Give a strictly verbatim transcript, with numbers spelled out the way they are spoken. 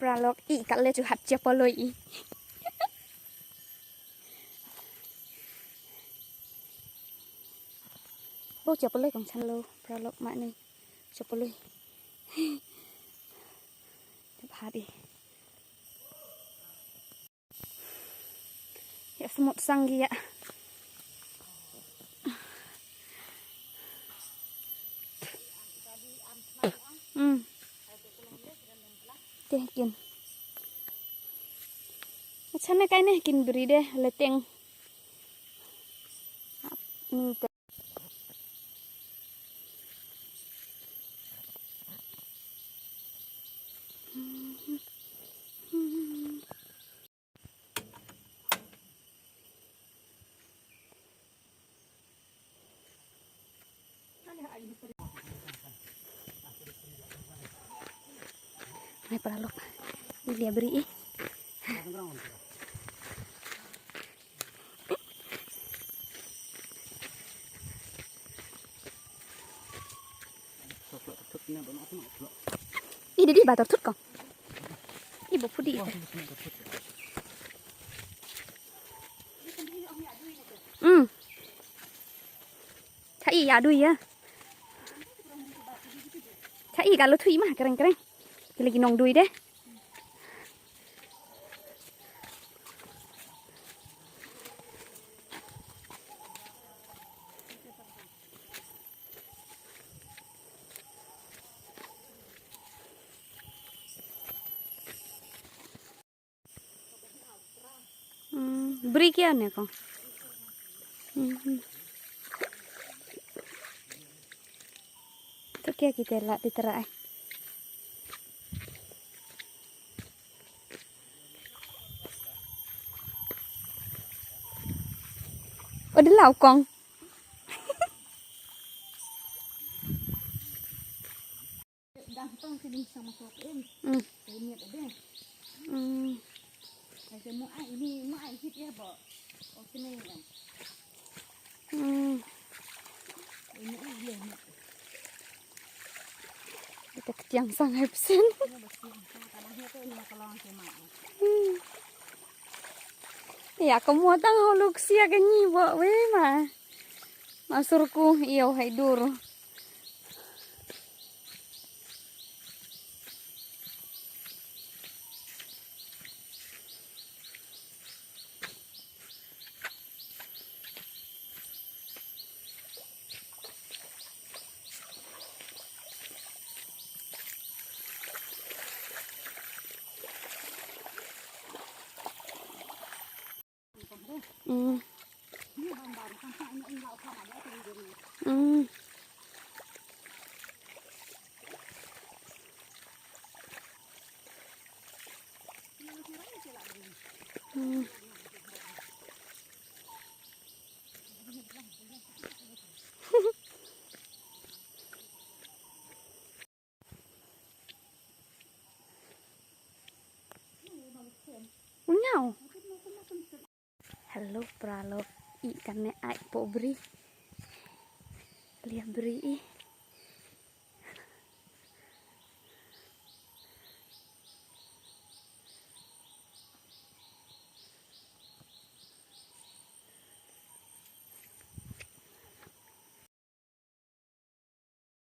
Paralok i ka le chu hat chapaloi i. Bo chapaloi kong chan lo paralok ma ni chapaloi. Hat i. Ya smut sang gi ya. Hmm. Te kin. Acha ne kai ne kin bri de leteng. Ni te. Ai paralok. Ini dia beri i. I dei ba tor thut ko. I ba pudi. Hmm. Cha i ya dui ya. Cha i ka lo thui ma kereng kereng. Ki lagi nong dui de. Hmm, bri kia ne ko. Hmm, hmm. To kia kita la di tera ai. Oh, de lau kong. Hmm. Hmm. Hmm. Kita ketiang sang hai pesen. Hmm. Ya, kamu tang holuk sia ke nyi bo we ma. Masur ku iyo hai dur. Mm. Mm. Mm. Unyau. Hello, paralok. I kane ai po bri. Lia bri i.